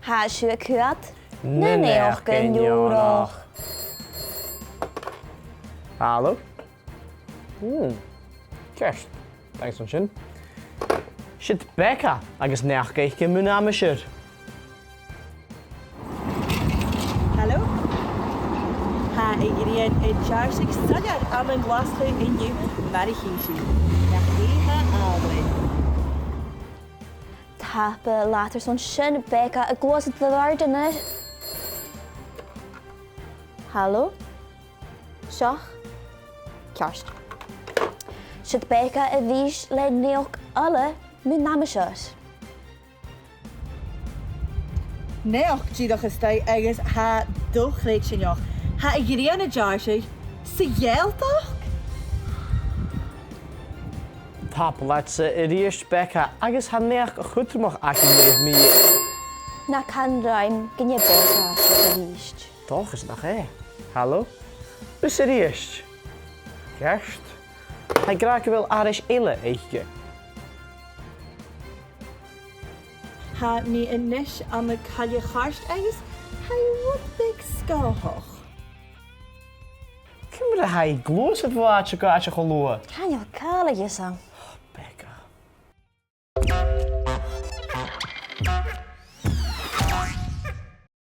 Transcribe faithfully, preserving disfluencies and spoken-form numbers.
Tha sibh a' coimhead na naidheachdan neònach. Halò? Hmm. Ceart. Thanks an sin. Siud Becca agus naidheachd aice mun aimsir. Halò? Tha a' ghrian a' deàrrsadh soilleir ann an Glaschu an-diugh mar a chì sibh. Nach e tha àlainn. Tapadh leat airson sin, Becca, a' gluasad do dh'àirde a-nis. Halò? Seo? Ceart. Siud Becca a-rithist le naidheachd eile mun aimsir. Naidheachd dìreach a-staigh agus tha do-chreidsinneach. Tha a' ghrian a' deàrrsadh sa Ghàidhealtachd. Tapadh leatsa a-rithist, Becca, agus tha naidheachd cudromach againn dhuibh. Na can rium gun e Becca a tha seo a-rithist. Dòchas nach e. Halò? Thusa a-rithist. Ceart. Tha i ag ràdh gu bheil aithris eile aice. Tha mi a-nis ann an Coille Chairt agus tha i rud beag sgòthach. Ciamar a tha i a' gluasad bho àite gu àite cho luath? Chan eil càil a dh'fhios agam. Becca.